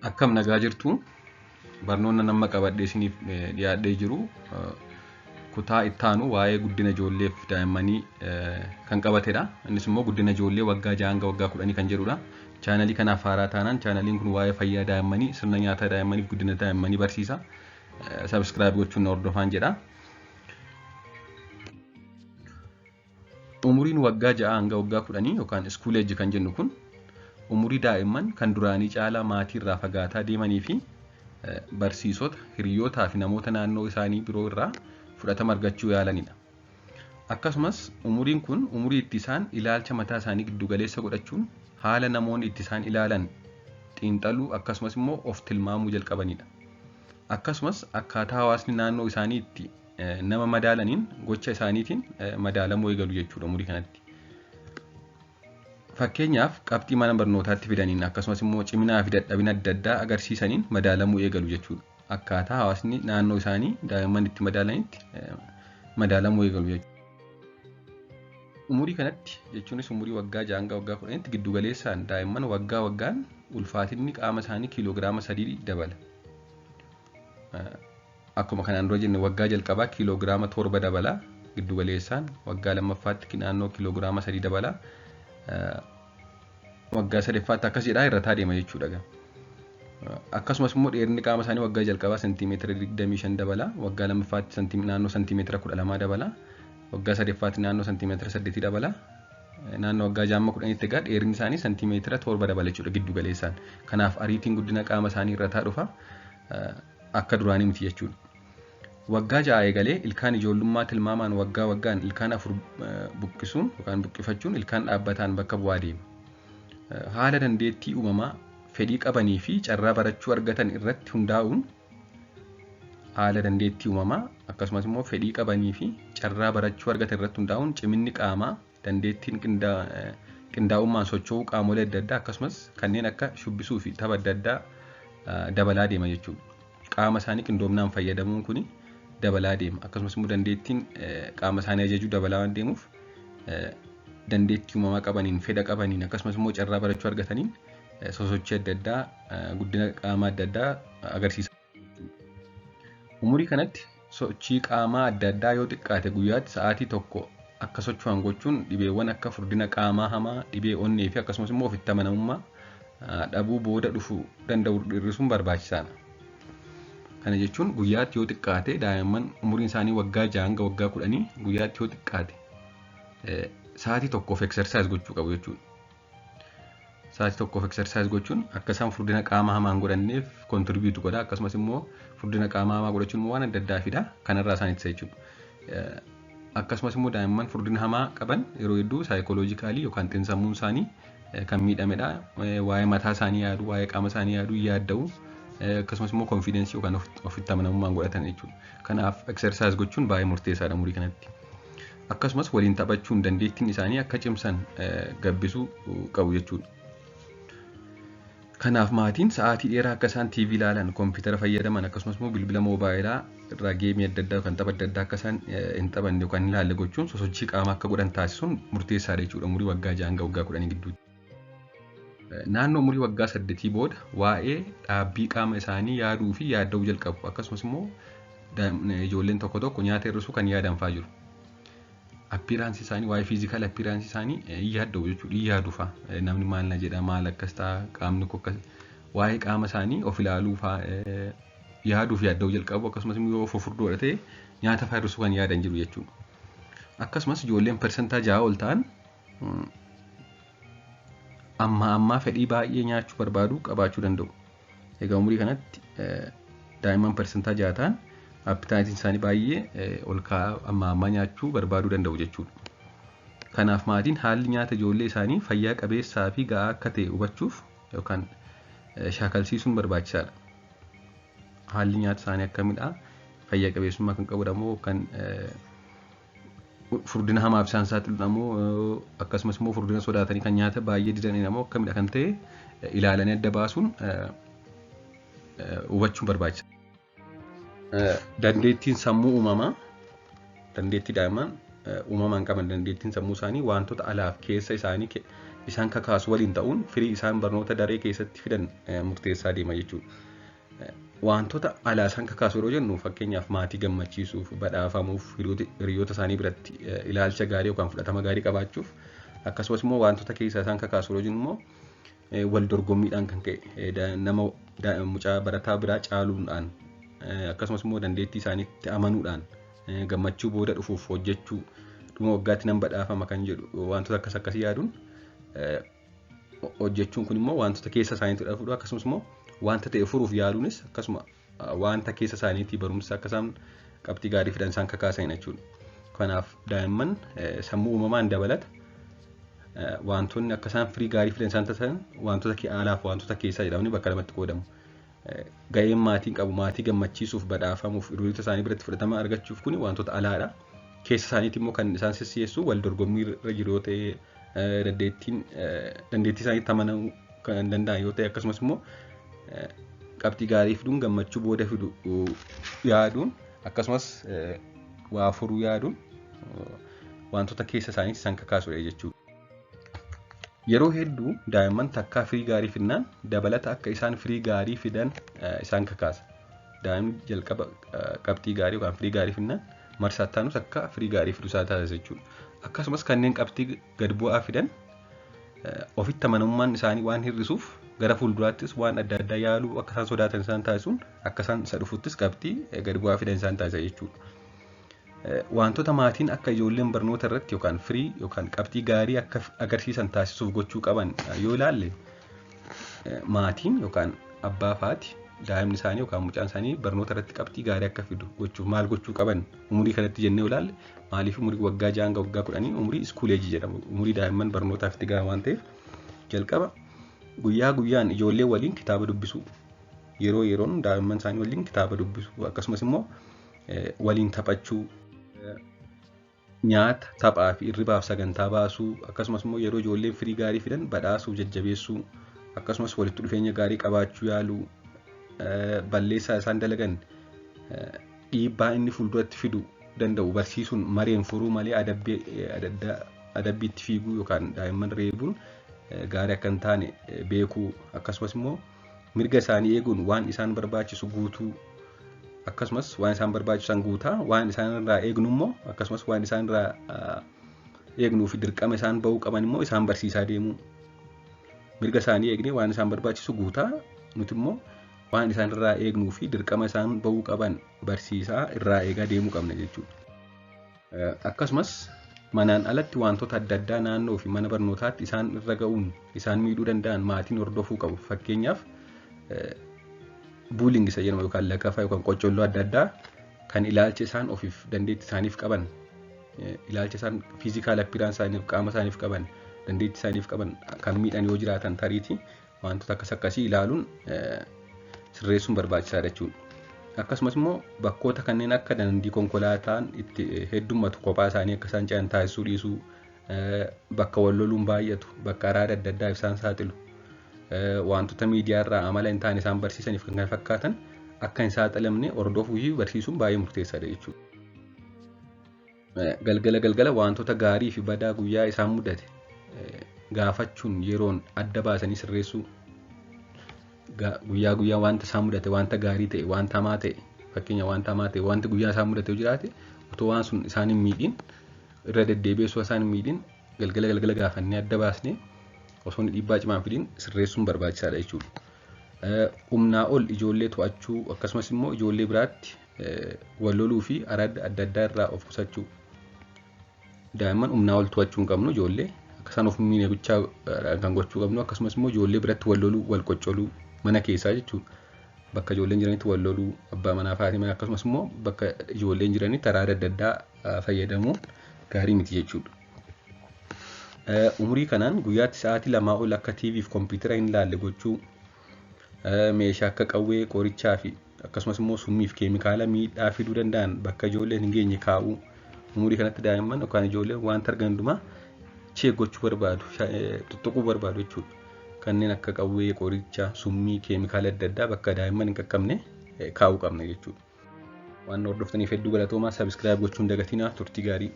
Akkam nagaa jirtu? Barnoonni nama qabadhee isiniif dhiyaadhee jiru kutaa itti aanu waa'ee guddina ijoolleef daa'immanii kan qabatedha. Innis immoo guddina ijoollee waggaa 6 hanga waggaa 10 kan jedhudha. Chaanalii kanaaf haaraa taanaan chaanaliin kun waa'ee fayyaa daa'immanii, sirna nyaataa daa'immanii fi guddina daa'immanii barsiisa. Sabiskiraayib gochuun na hordofaan jedha. Umuriin waggaa 6 hanga waggaa 10 yookaan school age kan jennu kun umurii daa'imman kan duraanii caalaa maatii irraa fagaataa deemanii fi barsiisota, hiriyootaa fi namoota naannoo isaanii biroo irraa fudhatama argachuu yaalanidha. Akkasumas umuriin kun umurii itti isaan ilaalcha mataa isaanii giddugaleessa godhachuun haala namoonni itti isaan ilaalan xiinxaluu akkasumas immoo of tilmaamuu jalqabanidha. Akkasumas akkaataa hawaasni naannoo isaanii itti nama madaalaniin gocha isaaniitiin madaalamuu eegalu jechuudha umurii kanatti. Fakkeenyaaf qabxii mana barnootaatti fidaniin akkasumas immoo ciminaa fi dadhabina adda addaa agarsiisaniin madaalamuu eegalu jechuudha. Akkaataa hawaasni naannoo isaanii daa'imman itti madaalanitti madaalamuu eegalu jechuudha. Umurii kanatti jechuunis umurii waggaa 6 hanga waggaa 10tti giddugaleessaan daa'imman waggaa waggaan ulfaatinni qaama isaanii kiiloogiraama 3 dabala. Akkuma kanaan dura jenne waggaa jalqabaa kiiloogiraama 7 dabala giddugaleessaan, waggaa lammaffaatti naannoo kiiloogiraama 3 dabala, waggaa sadaffaatti akkas jedhaa irrataa deema jechuudha. Akkasumas immoo dheerinni qaama isaanii waggaa jalqabaa sentiimeetira 25 dabala, waggaa lammaffaatti naannoo sentiimeetira 12 dabala, waggaa sadaffaatti naannoo sentiimeetira 8 dabala. Naannoo waggaa 6 10tti egaa dheerinni isaanii sentiimeetira 7 dabala jechuudha giddugaleessaan. Kanaaf ariitiin guddina qaama isaanii irrataa dhufa, akka duraanii miti jechuudha. Waggaa 6 eegalee ilkaan ijoollummaa tilmaamaan waggaa waggaan ilkaan 4 buqqisuun yookaan buqqifachuun ilkaan dhaabbataan bakka bu'aa deema. Haala dandeettii uumamaa, fedhii qabanii fi carraa barachuu argatan irratti hundaa'uun haala dandeettii uumamaa akkasumas immoo fedhii qabanii fi carraa barachuu argatan irratti hundaa'uun ciminni qaamaa, dandeettiin qindaa'ummaan socho'uu qaamolee adda addaa akkasumas kanneen akka shubbisuu fi tapha adda addaa dabalaa deema jechuudha. Qaama isaanii qindoomnaan fayyadamuun kun dabalaa deema. Akkasumas immoo dandeettiin qaama isaanii ajajuu dabalaa waan deemuuf dandeettii uumamaa qabaniin, fedha qabaniin akkasumas immoo carraa barachuu argataniin sosochii adda addaa, guddina qaamaa adda addaa agarsiisa. Umurii kanatti sochii qaamaa adda addaa yoo xiqqaate guyyaatti sa'aatii 1 akka socho'an gochuun dhibeewwan akka furdina qaamaa hamaa, dhibee onnee fi akkasumas immoo ofitti amanamummaa dhabuu booda dhufuu danda'u hir'isuun barbaachisaadha. Kana jechuun guyyaatti yoo xiqqaate daa'imman umuriin isaanii waggaa 6 hanga waggaa 10 guyyaatti yoo xiqqaate sa'aatii tokkoof exercise gochuu qabu jechuudha. Sa'aatii tokkoof exercise gochuun akka isaan furdina qaama hamaa hin godhanneef contribute godha. Akkasumas immoo furdina qaama hamaa godhachuun immoo waan adda addaa fida. Kanarraa isaan ittisa jechuudha. Akkasumas immoo daa'imman furdina hamaa qaban yeroo hedduu saayikooloojikaalii yookaan xiinsammuun isaanii kan miidhamedha. Waa'ee mataa isaanii yaadu, waa'ee qaama isaanii yaadu, yaadda'u. Akkasumas immoo konfiidensii yookaan ofitti amanamummaan godhatan jechuudha. Kanaaf exercise gochuun baay'ee murteessaadha umurii kanatti. Akkasumas waliin taphachuun dandeettiin isaanii akka cimsan gabbisuu qabu jechuudha. Kanaaf maatiin sa'aatii dheeraa akka isaan TV ilaalan, kompiitara fayyadaman akkasumas immoo bilbila moobaayilaa irraa geemii adda addaa yookaan tapha adda addaa akka isaan hin taphanne yookaan hin ilaalle gochuun sosochii qaamaa akka godhan taasisuun murteessaadha jechuudha umurii waggaa 6 hanga waggaa 10 gidduutti. Naannoo umurii waggaa 8 booda waa'ee dhaabbii qaama isaanii yaaduu fi yaadda'uu jalqabu. Akkasumas immoo ijoolleen tokko tokko nyaata hir'isuu kan yaadan fa'aa jiru. Appiiraansii isaanii waa'ee fiizikaal appiiraansii isaanii hin yaadda'u jechuudha. Hin yaadu fa'a. Namni maal na jedha, maal akkas ta'a, qaamni koo akkas, waa'ee qaama isaanii of ilaaluu fa'a yaaduu fi yaadda'uu jalqabu. Akkasumas immoo yoo fufurdoodha ta'e nyaata fa'aa hir'isuu kan yaadan jiru jechuudha. Akkasumas ijoolleen persentaa 6 ol ta'an ammaa ammaa fedhii baay'ee nyaachuu barbaadu qabaachuu danda'u. Egaa umurii kanatti daa'imman persentaa 6 ta'an appitaayitiin isaanii baay'ee ol ka'aa ammaa ammaa nyaachuu barbaaduu danda'u jechuudha. Kanaaf maatiin haalli nyaata ijoollee isaanii fayyaa qabeessaa fi ga'aa akka ta'e hubachuuf yookaan shaakalsiisuun barbaachisaadha. Haalli nyaata isaanii akkamidha? Fayyaa qabeessummaa kan qabudha moo kan furdina hamaaf isaan saaxiludha moo akkasumas immoo furdina sodaatanii kan nyaata baay'ee didanidha moo akkamidha kan ta'e ilaalanii adda baasuun hubachuun barbaachisa. Dandeettiin sammuu uumamaa, dandeettii daa'imman uumamaan qaban, dandeettiin sammuu isaanii wantoota alaaf keessa isaanii isaan kakaasu waliin ta'uun firii isaan barnoota daree keessatti fidan murteessaa deema jechuudha. Wantoota alaa isaan kakaasu yeroo jennu fakkeenyaaf maatii gammachiisuuf, badhaafamuuf, hiriyoota isaanii biratti ilaalcha gaarii yookaan fudhatama gaarii qabaachuuf, akkasumas immoo wantoota keessaa isaan kakaasu yeroo jennu immoo wal dorgommiidhaan kan ka'e nama mucaa barataa biraa caaluudhaan, akkasumas immoo dandeettii isaaniitti amanuudhaan, gammachuu booda dhufuuf hojjechuu, dhuma waggaatti nan badhaafama kan jedhu wantoota akkas akkasii yaaduun hojjechuun kun immoo wantoota keessa isaaniitti dhufuudha. Akkasumas immoo wanta ta'e furuuf yaaluunis akkasuma wanta keessa isaaniitti barumsa akka isaan qabxii gaarii fidan isaan kakaasan jechuudha. Kanaaf daa'imman sammuu uumamaan dabalata wantoonni akka isaan firii gaarii fidan isaan taasisan wantoota alaaf wantoota keessaa jedhamanii bakka lamatti qoodamu. Ga'een maatiin qabu maatii gammachiisuuf, badhaafamuuf, hiriyoota isaanii biratti fudhatama argachuuf kun wantoota alaadha. Keessa isaaniitti immoo kan isaan sissi'eessu wal dorgommii irra jiru yoo ta'e, dandeettii isaaniitti amanamuu kan danda'an yoo ta'e, akkasumas immoo qabxii gaarii fiduun gammachuu booda fidu yaaduun, akkasumas waa furuu yaaduun wantoota keessa isaaniitti isaan kakaasudha jechuudha. Yeroo hedduu daa'imman takkaa firii gaarii fidnaan dabalata akka isaan firii gaarii fidan isaan kakaasa. Daa'imni jalqaba qabxii gaarii yookaan firii gaarii fidnaan marsaa ittaanus akka firii gaarii fidu isaa taasisa jechuudha. Akkasumas kanneen qabxii gad bu'aa fidan ofitti amanamummaan isaanii waan hir'isuuf gara fuulduraattis waan adda addaa yaaluu akka isaan sodaatan isaan taasisuun akka isaan isa dhufuttis qabxii gad bu'aa fidan isaan taasisa jechuudha. Wantoota maatiin akka ijoolleen barnoota irratti yookaan firii yookaan qabxii gaarii akka agarsiisan taasisuuf gochuu qaban yoo ilaalle, maatiin yookaan abbaa faati daa'imni isaanii yookaan mucaan isaanii barnoota irratti qabxii gaarii akka fidu gochuuf maal gochuu qaban umurii kanatti jennee ilaalle, maaliif umurii waggaa 6 hanga waggaa 10 umurii school age jedhamu, umurii daa'imman barnootaaf itti gahan waan ta'eef, jalqaba guyyaa guyyaan ijoollee waliin kitaaba dubbisuu, yeroo yeroon daa'imman isaanii waliin kitaaba dubbisuu, akkasumas immoo waliin taphachuu, nyaata, taphaa fi hirribaaf sagantaa baasuu, akkasumas immoo yeroo ijoolleen firii gaarii fidan badhaasuuf jajjabeessuu, akkasumas walitti dhufeenya gaarii qabaachuu yaaluu, balleessaa isaan dalagan dhiibbaa inni fuulduratti fidu danda'u barsiisuun mareen furuu malee adabbiitti fiiguu yookaan daa'imman reebuun gaarii akka hin taane beekuu, akkasumas immoo mirga isaanii eeguun waan isaan barbaachisu guutuu, akkasumas waan isaan barbaachisan guutaa, waan isaan irraa eegnu immoo, akkasumas waan isaan irraa eegnuu fi dirqama isaan ba'uu qaban immoo isaan barsiisaa deemuu, mirga isaanii eegnee waan isaan barbaachisu guutaa, nuti immoo waan isaan irraa eegnuu fi dirqama isaan ba'uu qaban barsiisaa irraa eegaa deemuu qabna jechuudha. Akkasumas manaan alatti wantoota adda addaa naannoo fi mana barnootaatti isaan irra ga'uun isaan miidhuu danda'an maatiin hordofuu qabu. Fakkeenyaaf bullying isa jedhamu yookaan lakafa yookaan qocolloo adda addaa kan ilaalcha isaan ofiif dandeettii isaaniif qaban, ilaalcha isaan physical appearance isaaniif, qaama isaaniif qaban, dandeettii isaaniif qaban kan miidhan yoo jiraatan tariitii wantoota akkas akkasii ilaaluun sirreessuun barbaachisaadha jechuudha. Akkasumas immoo bakkoota kanneen akka daandii konkolaataan itti heddummatu kophaa isaanii akka isaan ce'an taasisuu dhiisuu, bakka wal loluun baay'atu, bakka araada adda addaa isaan saaxilu, wantoota miidiyaa irraa amala hin taane isaan barsiisaniif kan kana fakkaatan akka hin saaxilamne hordofuu fi barsiisuun baay'ee murteessaadha jechuudha. Galgala galgala wantoota gaarii fi badaa guyyaa isaan mudate gaafachuun yeroon adda baasanii sirreessuu, guyyaa guyyaa wanta isaan mudate, wanta gaarii ta'e, wanta hamaa ta'e, fakkeenya wanta hamaa ta'e, wanti guyyaa isaan mudate yoo jiraate, otoo waan sun isaan hin miidhin, irra deddeebi'ee osoo isaan hin miidhin, galgala galgala gaafannee adda baasnee osoo inni dhiibbaa cimaa hin fidin sirreessuun barbaachisaadha jechuudha. Humnaa ol ijoollee to'achuu, akkasumas immoo ijoollee biraatti wal loluu fi araada adda addaa irraa of qusachuu. Daa'imman humnaa ol to'achuu hin qabnu, ijoollee akka isaan of miine gochaa kan gochuu qabnu, akkasumas immoo ijoollee biratti wal loluu, wal qoccoluu mana keessaa jechuudha. Bakka ijoolleen jiranitti wal loluu abbaa manaa fi haati manaa, akkasumas immoo bakka ijoolleen jiranitti araada adda addaa fayyadamuun gaarii miti jechuudha. Umurii kanaan guyyaatti sa'aatii 2 ol akka TV fi kompiitara hin ilaalle gochuu, meeshaa akka qawwee, qorichaa fi akkasumas immoo summii fi keemikaala miidhaa fiduu danda'an bakka ijoolleen hin geenye kaa'uu. Umurii kanatti daa'imman yookaan ijoolleen wanta argan hundumaa check gochuu barbaadu, tuttuquu barbaadu jechuudha. Kanneen akka qawwee, qoricha, summii, keemikaala adda addaa bakka daa'imman hin qaqqabne kaa'uu qabna jechuudha. Waan hordoftaniif hedduu galatoomaa. Subscribe gochuun dagatinaa. Turtii gaarii.